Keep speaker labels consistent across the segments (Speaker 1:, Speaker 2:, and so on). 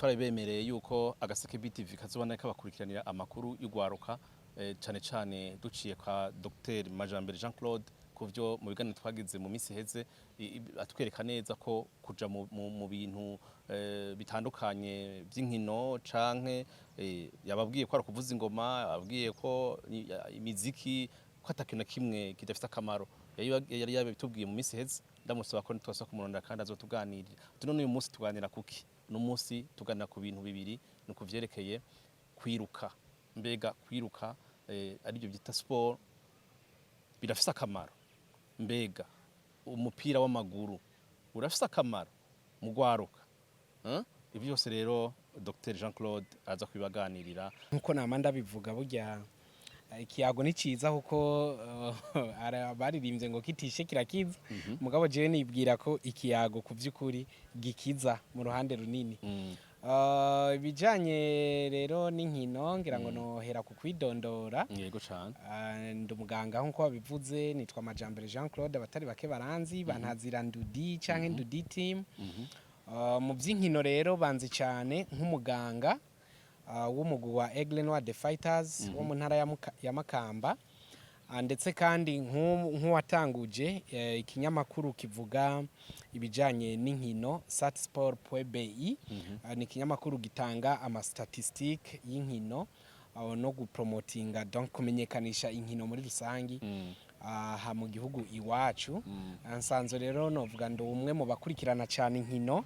Speaker 1: Twarabemereye yuko Agaseke BTV kazobana kabakurikiranira amakuru y'ugwaruka, cane cane duciye kwa Dr Majambere Jean Claude, kuvyo mu biganiro twagize mu minsi iheze, atwereka neza ko kuja mu bintu bitandukanye by'inkino, canke yababwiye ko ari kuvuza ingoma, yababwiye ko imiziki, ko atakintu na kimwe kidafite akamaro. Yari yabitubwiye mu minsi iheze. Ndamusaba ko nitwasa kumurondera kandi azotuganirira. Ati none uyu munsi tuganira kuki? Uno munsi tuganira ku bintu bibiri, ni kuvyerekeye kwiruka. Mbega kwiruka, aribyo byita sport, birafise akamaro? Mbega umupira w'amaguru urafise akamaro mu gwaruka? Ibyo byose rero Dr Jean Claude aza kubibaganirira.
Speaker 2: Nkuko nama ndabivuga, burya ikiyago ni ciza, kuko baririmbye ngo kitishe kirakiza. Mugabo jewe nibwira ko ikiyago ku vy'ukuri gikiza mu ruhande runini. Ibijanye rero n'inkino, ngira ngo nohera ku kwidondora.
Speaker 1: Yego cane.
Speaker 2: Ndi umuganga nkuko wabivuze, nitwa Majambere Jean Claude, abatari bake baranzi, bantazira Ndudi canke Ndudi Team. Mu by'inkino rero banzi cyane nk'umuganga w'umugwi wa Aigle Noir the Fighters wo mu ntara ya Makamba, ndetse kandi nk'uwatanguje ikinyamakuru kivuga ibijanye n'inkino, satsport.bi. Ni ikinyamakuru gitanga ama statistique y'inkino no gupromotinga, donc kumenyekanisha inkino muri rusangi aha mu gihugu iwacu. Nsanzwe rero novuga ndi umwe mu bakurikirana cyane inkino,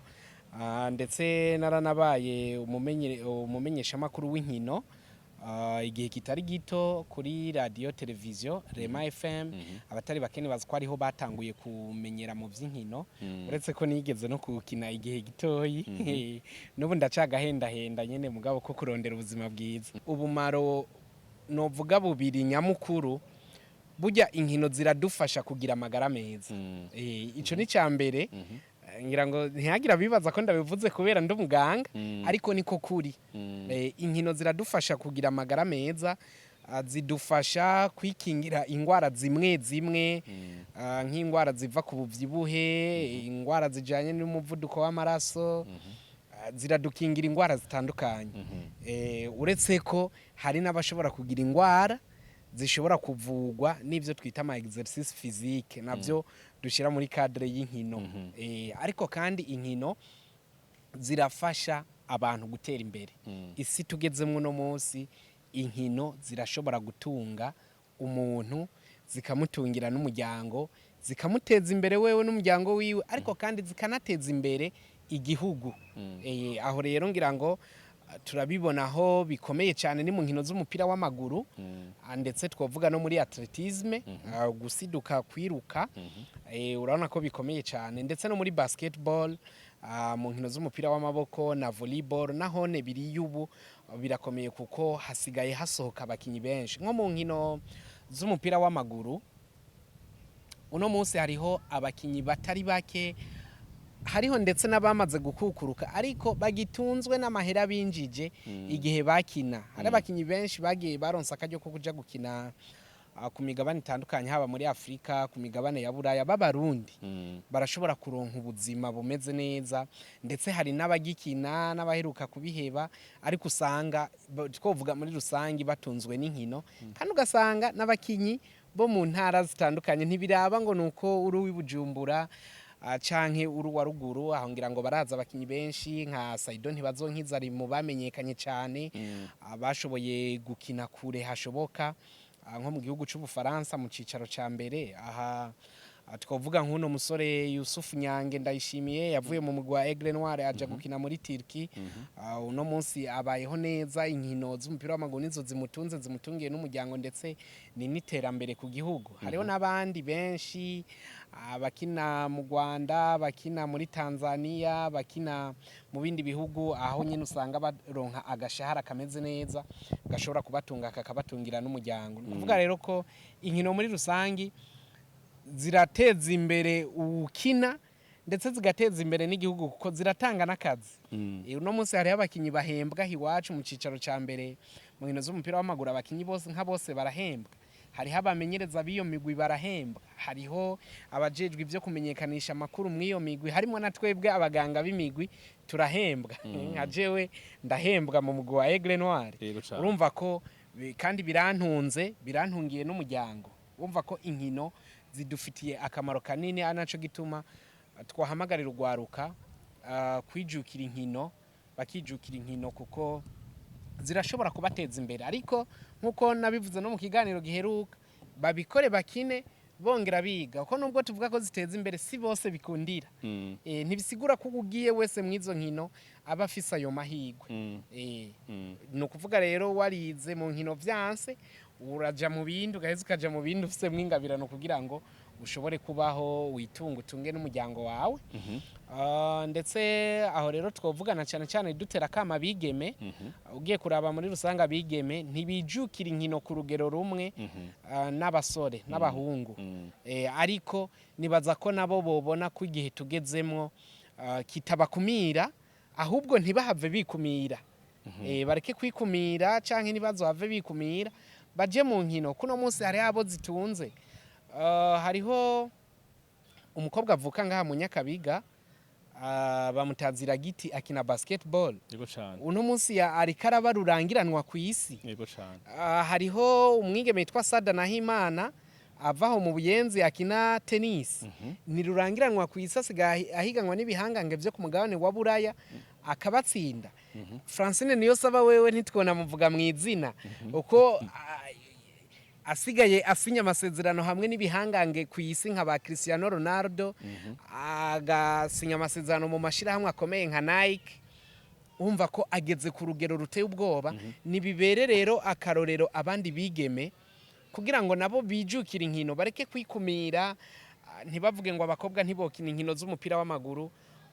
Speaker 2: ndetse naranabaye umumenyeshamakuru w'inkino igihe kitari gito kuri radio televiziyo Rema FM. Abatari bake nibaza ko ariho batanguye kumenyera mu by'inkino, uretse ko nigeze no gukina igihe gitoyi, n'ubu ndacagahendahenda nyene, mugabo ko kurondera ubuzima bwiza. Ubumaro novuga bubiri nyamukuru: burya inkino ziradufasha kugira amagara meza. Ico ni ca mbere. Ngira ngo ntihagira bibaza ko ndabivuze kubera ndi umuganga, ariko niko kuri. Inkino ziradufasha kugira amagara meza, zidufasha kwikingira ingwara zimwe zimwe, nk'ingwara ziva ku buvyibuhe, ingwara zijanye n'umuvuduko w'amaraso, ziradukingira ingwara zitandukanye. Uretse ko hari n'abashobora kugira ingwara zishobora kuvugwa n'ivyo twita ama exercice physique, navyo dushira muri cadre y'inkino. Ariko kandi inkino zirafasha abantu gutera imbere. Isi tugezemwo uno munsi, inkino zirashobora gutunga umuntu, zikamutungira n'umuryango, zikamuteza imbere wewe n'umuryango wiwe, ariko kandi zikanateza imbere igihugu. Aho rero ngira ngo turabibona aho bikomeye cyane ni mu nkino z'umupira w'amaguru, ndetse twavuga no muri athlétisme, gusiduka, kwiruka, urabona ko bikomeye cyane, ndetse no muri basketball, mu nkino z'umupira w'amaboko na volleyball nahone biriyo ubu birakomeye, kuko hasigaye hasohoka abakinyi benshi. Nko mu nkino z'umupira w'amaguru, uno munsi hariho abakinyi batari bake, hariho ndetse n'abamaze gukukuruka ariko bagitunzwe n'amahera binjije igihe bakina. Hari abakinyi benshi bagiye baronse akaryo ko kuja gukina ku migabane itandukanye, haba muri Afurika, ku migabane ya Buraya, b'Abarundi, barashobora kuronka ubuzima bumeze neza. Ndetse hari n'abagikina n'abaheruka kubiheba, ariko usanga twovuga muri rusangi batunzwe n'inkino. Kandi ugasanga n'abakinyi bo mu ntara zitandukanye, ntibiraba ngo nuko uri uw'i Bujumbura canke uri uwa ruguru. Aho ngira ngo baraza abakinyi benshi nka Saido Ntibazonkiza, ari mu bamenyekanye cyane, bashoboye gukina kure hashoboka, nko mu gihugu c'Ubufaransa mu cicaro ca mbere. Aha twavuga nk'uno musore Yusufu Nyange Ndayishimiye, yavuye mu mugwi wa Aigle Noir aja gukina muri Turkey. Uno munsi abayeho neza, inkino z'umupira w'amaguru nizo zimutunze, zimutungiye n'umuryango, ndetse ni n'iterambere ku gihugu. Hariho n'abandi benshi, abakina mu Rwanda, abakina muri Tanzania, abakina mu bindi bihugu, aho nyine usanga baronka agashahara kameze neza gashobora kubatunga kakabatungira n'umuryango. Ni ukuvuga rero ko inkino muri rusangi zirateza imbere uwukina, ndetse zigateza imbere n'igihugu, kuko ziratanga n'akazi. Uno munsi hariho abakinyi bahembwa iwacu mu cicaro ca mbere mu nkino z'umupira w'amaguru. Abakinyi bose nka bose barahembwa. Hariho abamenyereza b'iyo migwi barahembwa, hariho abajejwe ibyo kumenyekanisha amakuru mw'iyo migwi, harimo na twebwe abaganga b'imigwi turahembwa. Nka jewe ndahembwa mu mugwi wa Aigle Noir.
Speaker 1: Yego cane.
Speaker 2: Urumva ko kandi birantunze, birantungiye n'umuryango. Urumva ko inkino zidufitiye akamaro kanini, ari naco gituma twahamagarira urwaruka kwijukira inkino, bakijukira inkino kuko zirashobora kubateza imbere. Ariko nk'uko nabivuze no mu kiganiro giheruka, babikore bakine bongera biga, kuko nubwo tuvuga ko ziteza imbere, si bose bikundira. Ntibisigura ko ugiye wese mw'izo nkino aba afise ayo mahirwe. Ni ukuvuga rero warize mu nkino vyanse, uraja mu bindi, ugaheza ukaja mu bindi ufisemwo ingabirano kugira ngo ushobore kubaho, witunge, utunge n'umuryango wawe. Ndetse aho rero twovugana cyane cyane dutera akama abigeme. Ugiye kuraba muri rusange, abigeme ntibijukira inkino ku rugero rumwe n'abasore n'abahungu. Ariko nibaza ko nabo bobona ko igihe tugezemwo kitabakumira, ahubwo ntibahave bikumira. Bareke kwikumira canke ntibazohave bikumira, baje mu nkino. Kuno munsi hariho abo zitunze. Hariho umukobwa avuka ngaha mu Nyakabiga, bamutazira Giti, akina basketball.
Speaker 1: Yego cane.
Speaker 2: Uno munsi ariko araba rurangiranwa ku isi.
Speaker 1: Yego cane.
Speaker 2: Hariho umwigeme yitwa Sada Nahimana avaho mu Buyenzi, akina tennis, ni rurangiranwa ku isi, asigaye ahiganwa n'ibihangange vyo ku mugabane wa Buraya akabatsinda. Francine niyo saba wewe ntitwona muvuga mu izina, uko asigaye asinya amasezerano hamwe n'ibihangange ku isi nka ba Cristiano Ronaldo, agasinya amasezerano mu mashirahamwe akomeye nka Nike. Wumva ko ageze ku rugero ruteye ubwoba. Nibibere rero akarorero abandi bigeme kugira ngo nabo bijukire inkino, bareke kwikumira, ntibavuge ngo abakobwa ntibokina inkino z'umupira w'amaguru.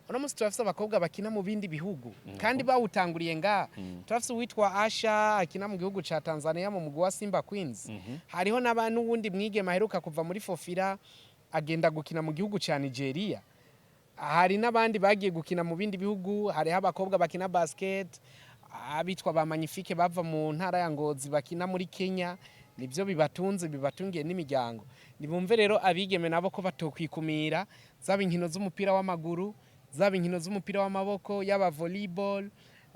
Speaker 2: Uno munsi turafise abakobwa bakina mu bindi bihugu kandi bawutanguriye ngaha. Turafise uwitwa Asha akina mu gihugu ca Tanzania mu mugwi wa Simba Queens. Hariho n'uwundi mwigeme aheruka kuva muri Fofira agenda gukina mu gihugu ca Nigeria. Hari n'abandi bagiye gukina mu bindi bihugu. Hariho abakobwa bakina basket, abitwa ba Magnifique bava mu ntara ya Ngozi bakina muri Kenya. Nibyo bibatunze, bibatungiye n'imiryango. Nibumve rero abigeme nabo ko batokwikumira, zaba inkino z'umupira w'amaguru, zaba inkino z'umupira w'amaboko, yaba volleyball,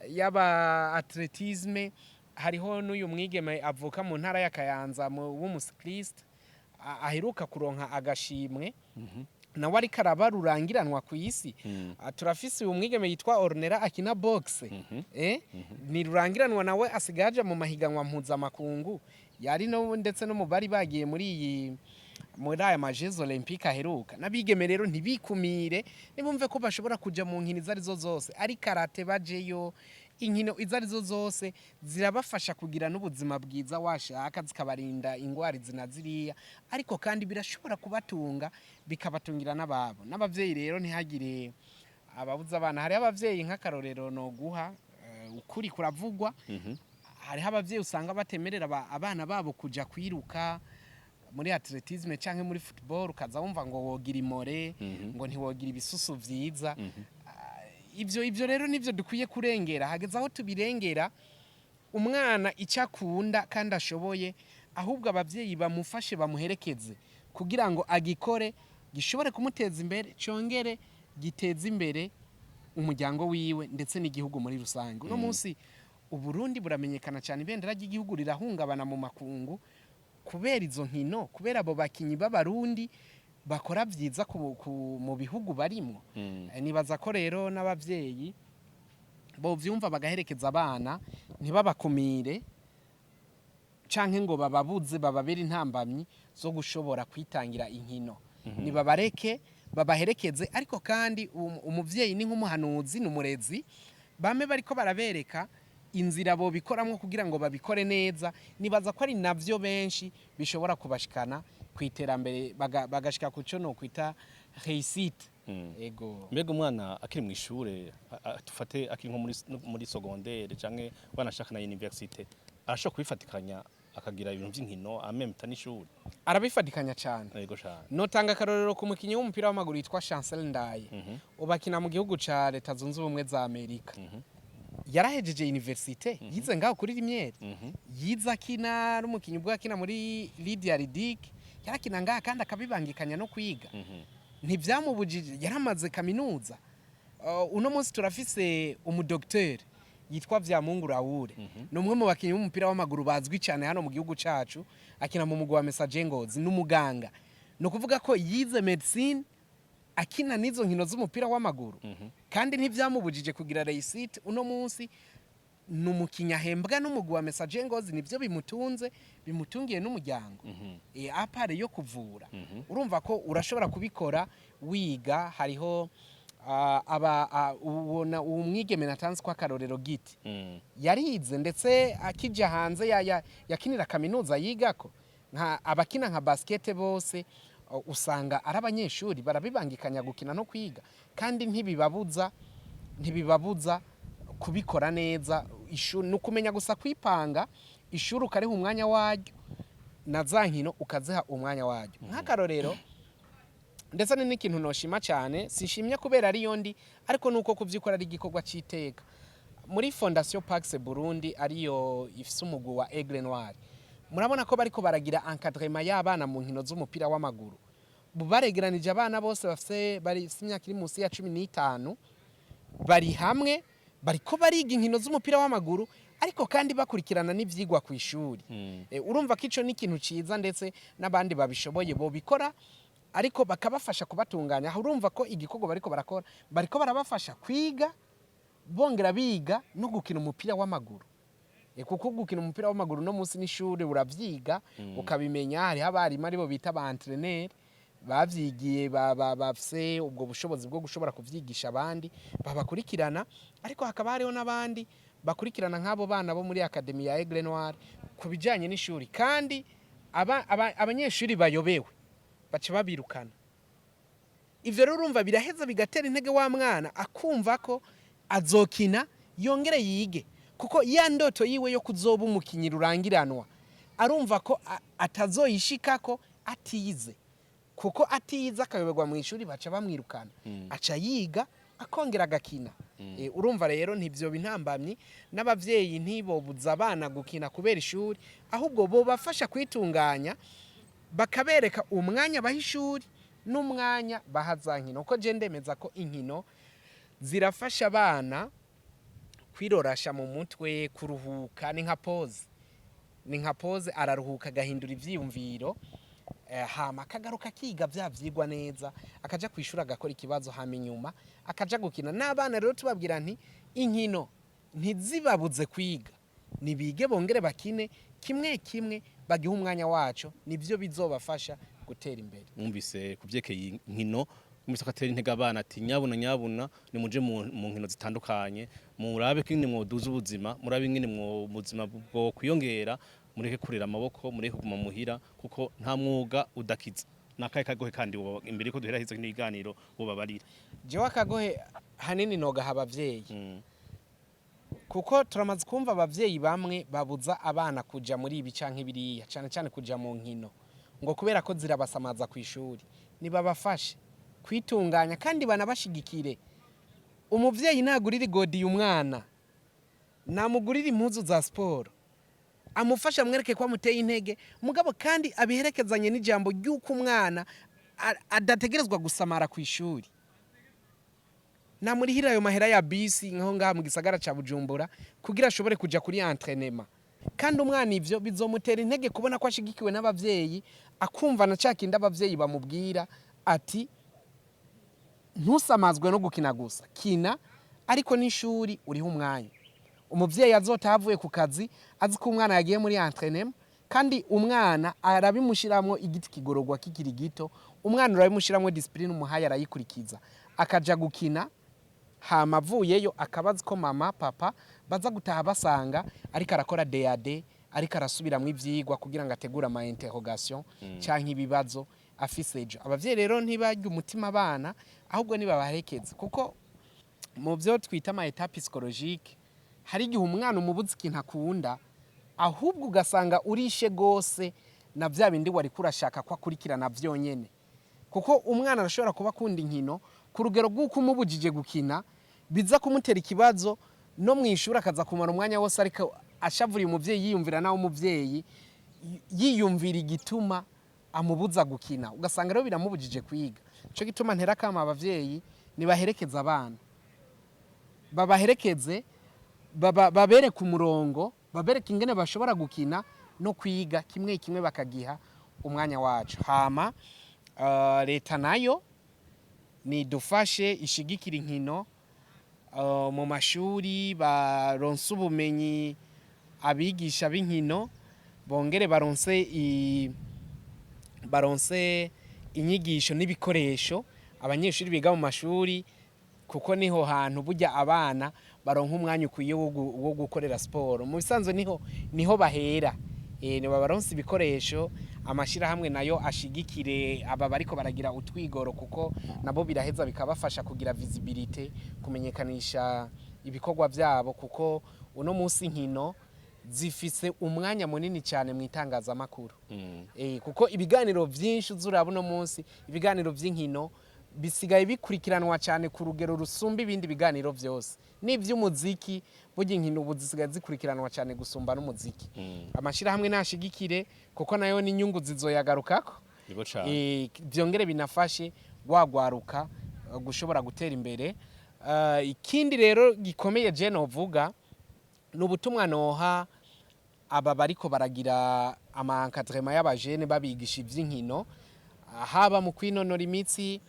Speaker 2: yaba athlétisme. Hariho n'uyu mwigeme avuka mu ntara ya Kayanza w'umucycliste aheruka kuronka agashimwe, nawe ariko araba rurangiranwa ku isi. Turafise uyu mwigeme yitwa Ornera akina boxe, ni rurangiranwa, nawe asigaye aja mu mahiganwa mpuzamakungu, yari no ndetse no mu bari bagiye muri aya ma Jeux Olympiques aheruka. N'abigeme rero ntibikumire, nibumve ko bashobora kuja mu nkino izo arizo zose, ari karate bajeyo, inkino izo arizo zose zirabafasha kugira n'ubuzima bwiza, washaka zikabarinda ingwara izi na ziriya, ariko kandi birashobora kubatunga, bikabatungira n'ababo n'abavyeyi. Rero ntihagire ababuza abana. Hariho abavyeyi, nk'akarorero noguha, ukuri kuravugwa, hariho abavyeyi usanga batemerera abana babo kuja kwiruka muri athlétisme canke muri football, ukaza wumva ngo wogira imore, ngo ntiwogira ibisusu vyiza. Ivyo rero nivyo dukwiye kurengera. Hageze aho tubirengera. Umwana icyo akunda kandi ashoboye, ahubwo abavyeyi bamufashe, bamuherekeze kugira ngo agikore gishobore kumuteza imbere, congere giteze imbere umuryango wiwe ndetse n'igihugu muri rusange. Uno munsi Uburundi buramenyekana cyane, ibendera ry'igihugu rirahungabana mu makungu kubera izo nkino, kubera abo bakinyi b'Abarundi bakora vyiza mu bihugu barimwo. Nibaza ko rero n'abavyeyi bovyumva bagaherekeza abana, ntibabakumire canke ngo bababuze, bababere intambamyi zo gushobora kwitangira inkino. Nibabareke, babaherekeze, ariko kandi umuvyeyi ni nk'umuhanuzi, ni umurezi, bame bariko barabereka inzira bobikoramwo kugira ngo babikore neza. Nibaza ko ari navyo benshi bishobora kubashikana ku iterambere, bagashika ku co nokwita réussite. Ego.
Speaker 1: Mbega umwana akiri mu ishure, tufate akiri nko muri secondaire canke wanashaka na université, arashobora kubifatikanya akagira ibintu vy'inkino amemta n'ishuri?
Speaker 2: Arabifatikanya cane.
Speaker 1: Yego cane.
Speaker 2: Notanga akarorero ku mukinyi w'umupira w'amaguru yitwa Chancel Ndaye, ubu akina mu gihugu ca Leta Zunze Ubumwe za Amerika. Yarahejeje université, yize ngaho kuri Lumière, yize akina, ari umukinyi ubwo akina muri Lydia Ludic, yarakina ngaha kandi akabibangikanya no kwiga. Ntibyamubujije, yaramaze kaminuza. Uno munsi turafise umudokiteri yitwa Vyamungu Raoul, ni umwe mu bakinyi b'umupira w'amaguru bazwi cyane hano mu gihugu cacu, akina mu mugwi wa Messager Ngozi, n'umuganga. Ni ukuvuga ko yize médecine akina n'izo nkino z'umupira w'amaguru, kandi ntibyamubujije kugira réussite. Uno munsi ni umukinyi ahembwa n'umugwi wa Messager Ngozi, nibyo bimutunze, bimutungiye n'umuryango, à part yo kuvura. Urumva ko urashobora kubikora wiga. Hariho aba ubona uwo mwigeme natanze ko akarorero giti, yarize, ndetse akija hanze yakinira kaminuza yigako. Nka abakina nka basket bose, usanga ari abanyeshuri, barabibangikanya gukina no kwiga, kandi ntibibabuza kubikora neza. Ishuri ni ukumenya gusa kwipanga, ishuri ukariha umwanya waryo na za nkino ukaziha umwanya waryo. Nk'akarorero, ndetse ni n'ikintu noshima cyane, sinshimye kubera ariyo ndi, ariko nuko kubyikora ari igikorwa cy'iteka muri Fondation Pax Burundi, ariyo ifise umugwi wa Aigle Noir. Murabona ko bariko baragira encadrement y'abana mu nkino z'umupira w'amaguru. Baregeranije abana bose bafise bari imyaka iri munsi ya 15, bari hamwe, bariko bariga inkino z'umupira w'amaguru, ariko kandi bakurikirana n'ivyigwa ku ishuri. Urumva ko ico ni ikintu ciza, ndetse n'abandi babishoboye bobikora, ariko bakabafasha kubatunganya. Aho urumva ko igikorwa bariko barakora, bariko barabafasha kwiga, bongera biga no gukina umupira w'amaguru. Kuko gukina umupira w'amaguru no munsi n'ishuri uravyiga, ukabimenya. Hariho abarimu aribo bita ba entraîneur bavyigiye, bafise ubwo bushobozi bwo gushobora kuvyigisha abandi babakurikirana, ariko hakaba hariho n'abandi bakurikirana nk'abo bana bo muri académie ya Aigle Noir ku bijanye n'ishuri. Kandi abanyeshuri bayobewe baca babirukana. Ivyo rero urumva biraheza bigatera intege wa mwana, akumva ko azokina yongere yige, kuko ya ndoto yiwe yo kuzoba umukinyi rurangiranwa arumva ko atazoyishikako atize, kuko atize akayoberwa mu ishuri baca bamwirukana, aca yiga akongera agakina. Urumva rero ntibyo intambamyi, n'abavyeyi ntibobuza abana gukina kubera ishuri, ahubwo bobafasha kwitunganya, bakabereka umwanya baha ishuri n'umwanya baha za nkino, kuko je ndemeza ko inkino zirafasha abana kwirorasha mu mutwe, kuruhuka. Ni nka pause, ni nka pause, araruhuka agahindura ivyiyumviro, hama akagaruka akiga vya vyigwa neza, akaja kwishura, agakora ikibazo, hama inyuma akaja gukina. N'abana rero tubabwira nti inkino ntizibabuze kwiga, nibige bongere bakine, kimwe kimwe bagihe umwanya waco, nivyo bizobafasha gutera imbere.
Speaker 1: Mwumvise kuvyekeye inkino, mwumvise ko atera intege abana ati nyabuna nyabuna nimuje mu nkino zitandukanye, murabe ko ingene mwoduza ubuzima, murabe ingene mwo ubuzima bwo kwiyongera, mureke kurera amaboko, mureke kuguma muhira, kuko nta mwuga udakiza. Nakahe kagohe kandi imbere ko duhera hizo n'ibiganiro wobabarira?
Speaker 2: Jewe akagohe hanini nogaha abavyeyi, kuko turamaze kumva abavyeyi bamwe babuza abana kuja muri ibi canke biriya, cane cane kuja mu nkino, ngo kubera ko zirabasamaza ku ishuri. Nibabafashe kwitunganya kandi banabashigikire. Umuvyeyi nagurira igodiye umwana, namugurira impuzu za siporo, amufasha, amwereke ko amuteye intege, mugabo kandi abiherekezanye n'ijambo ry'uko umwana adategerezwa gusamara ku ishuri. Namurihira ayo mahera ya bisi nkaho ngaha mu gisagara ca Bujumbura kugira ashobore kuja kuri entraînement. Kandi umwana ivyo bizomutera intege kubona ko ashigikiwe n'abavyeyi, akumva na ca kindi abavyeyi bamubwira ati ntusamazwe no gukina gusa, kina ariko n'ishuri uriho umwanya. Umuvyeyi azotaha avuye ku kazi azi ko umwana yagiye muri entraînement, kandi umwana arabimushiramwo, igiti kigororwa kikiri gito. Umwana urabimushiramwo discipline umuhaye arayikurikiza, akaja gukina, hama avuyeyo akaba azi ko mama, papa baza gutaha basanga ariko arakora DAD, ariko arasubiramwo ivyigwa kugira ngo ategure ama interrogation canke ibibazo afise ejo. Abavyeyi rero ntibarya umutima abana, ahubwo nibabaherekeze, kuko mu byo twita ama état psychologique hari igihe umwana umubuza ikintu akunda, ahubwo ugasanga urishe gose na vya bindi wariko urashaka ko akurikirana vyonyene. Kuko umwana arashobora kuba akunda inkino ku rugero rw'uko umubujije gukina biza kumutera ikibazo. No mu ishuri akaza kumara umwanya wose ariko ashavuriye umuvyeyi, yiyumvira nawe umuvyeyi yiyumvira igituma amubuza gukina, ugasanga rero biramubujije kwiga. Nico gituma ntera akama abavyeyi nibaherekeza abana, babaherekeze, babereke umurongo, babereke ingene bashobora gukina no kwiga, kimwe kimwe bakagiha umwanya wacu. Hama leta nayo nidufashe ishigikira inkino mu mashuri, baronse ubumenyi abigisha b'inkino, bongere baronse inyigisho n'ibikoresho abanyeshuri biga mu mashuri, kuko niho hantu burya abana baronka umwanya ukwiye wo gukorera siporo. Mu bisanzwe niho bahera. Nibabaronse ibikoresho, amashirahamwe nayo ashigikire aba bariko baragira utwigoro, kuko nabo biraheza bikabafasha kugira visibilité, kumenyekanisha ibikorwa vyabo, kuko uno munsi inkino zifise umwanya munini cyane mu itangazamakuru. Kuko ibiganiro vyinshi uzuraba uno munsi, ibiganiro vy'inkino bisigaye bikurikiranwa cyane ku rugero rusumba ibindi biganiro vyose n'ivy'umuziki. Burya inkino ubu zisigaye zikurikiranwa cyane gusumba n'umuziki. Amashirahamwe nashigikire, kuko nayo n'inyungu zizoyagarukako.
Speaker 1: Yego cane.
Speaker 2: Vyongere binafashe gwagwaruka gushobora gutera imbere. Ikindi rero gikomeye je novuga ni ubutumwa noha aba bariko baragira ama encadrement y'abajene, babigisha ivy'inkino, haba mu kwinonora imitsi.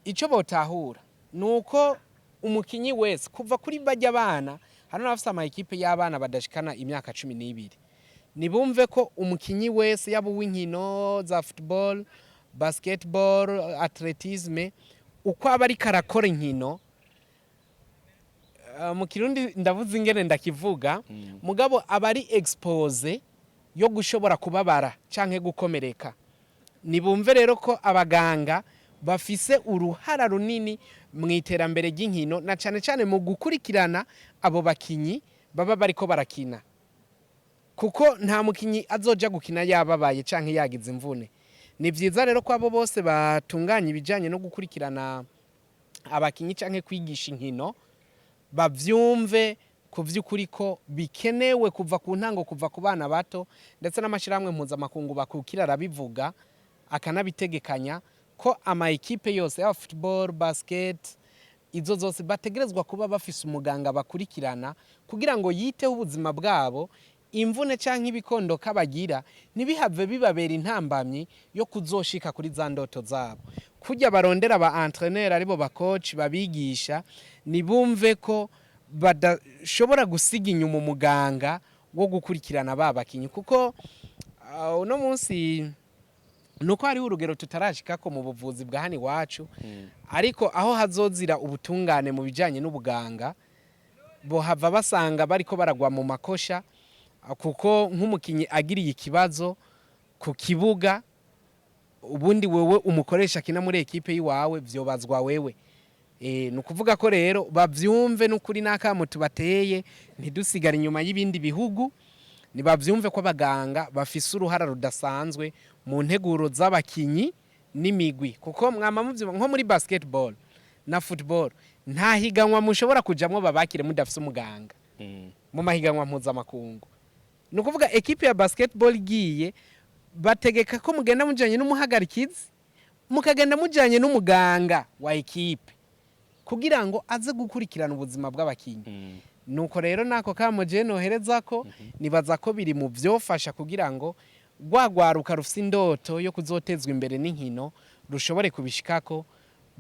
Speaker 2: Ico botahura nuko umukinyi wese, kuva kuri barya bana, hano n'abafise ama équipe y'abana badashikana imyaka 12, nibumve ko umukinyi wese, yaba uw'inkino za football, basketball, athlétisme, uko aba ariko arakora inkino, mu Kirundi ndavuze ingene ndakivuga, mugabo aba ari exposé yo gushobora kubabara canke gukomereka. Nibumve rero ko abaganga bafise uruhara runini mu iterambere ry'inkino, na cane cane mu gukurikirana abo bakinyi baba bariko barakina, kuko nta mukinyi azoja gukina yababaye canke yagize imvune. Ni vyiza rero ko abo bose batunganya ibijanye no gukurikirana abakinyi canke kwigisha inkino bavyumve ku vy'ukuri ko bikenewe kuva ku ntango, kuva ku bana bato. Ndetse n'amashirahamwe mpuzamakungu bakukira arabivuga, akanabitegekanya ko ama équipe yose, yaba football, basket, izo zose, bategerezwa kuba bafise umuganga bakurikirana kugira ngo yiteho ubuzima bwabo, imvune canke ibikondoka bagira ntibihave bibabera intambamyi yo kuzoshika kuri za ndoto zabo. Kurya barondera ba entraîneur, aribo ba coach babigisha, nibumve ko badashobora gusiga inyuma umuganga wo gukurikirana ba bakinyi, kuko uno munsi nuko hariho urugero tutarashikako mu buvuzi bwa hano iwacu, ariko aho hazozira ubutungane mu bijanye n'ubuganga, bohava basanga bariko baragwa mu makosha, kuko nk'umukinyi agiriye ikibazo ku kibuga, ubundi wewe umukoresha akina muri équipe yiwawe, vyobazwa wewe. Ni ukuvuga ko rero bavyumve n'ukuri n'akamo tubateye, ntidusigare inyuma y'ibindi bihugu. Nibavyumve ko abaganga bafise uruhara rudasanzwe mu nteguro z'abakinyi n'imigwi, kuko mwama muvyumva nko muri basketball na football, nta higanwa mushobora kujamwo babakire mudafise umuganga. Mu mahiganwa mpuzamakungu, ni ukuvuga équipe ya basketball igiye, bategeka ko mugenda mujanye n'umuhagarikizi, mukagenda mujanye n'umuganga wa équipe kugira ngo aze gukurikirana ubuzima bw'abakinyi. Nuko rero nako kamo je nohereza ko nibaza ko biri mu vyofasha kugira ngo rwagwaruka rufise indoto yo kuzotezwa imbere n'inkino rushobore kubishikako,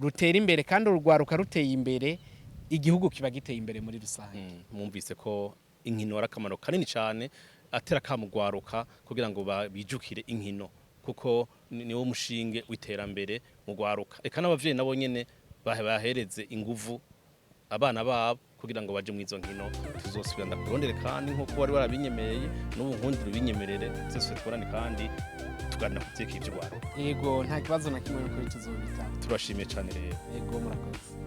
Speaker 2: rutera imbere. Kandi urugwaruka ruteye imbere, igihugu kiba giteye imbere muri rusange.
Speaker 1: Mwumvise ko inkino ari akamaro kanini cyane, atera kamugwaruka kugira ngo bijukire inkino, kuko niwo mushinge w'iterambere mu gwaruka. Eka n'abavyeyi nabo nyene bahereze inguvu abana babo kugira ngo baje mu izo nkino. Tuzosubira ndakurondere kandi nkuko wari warabinyemereye, n'ubu nkundira ubinyemerere, twese tworane kandi tuganira ku vyerekeye ivy'ugwaruka.
Speaker 2: Yego, nta kibazo na kimwe, kuri tuzobitaba.
Speaker 1: Turashimiye cyane rero.
Speaker 2: Yego, murakoze.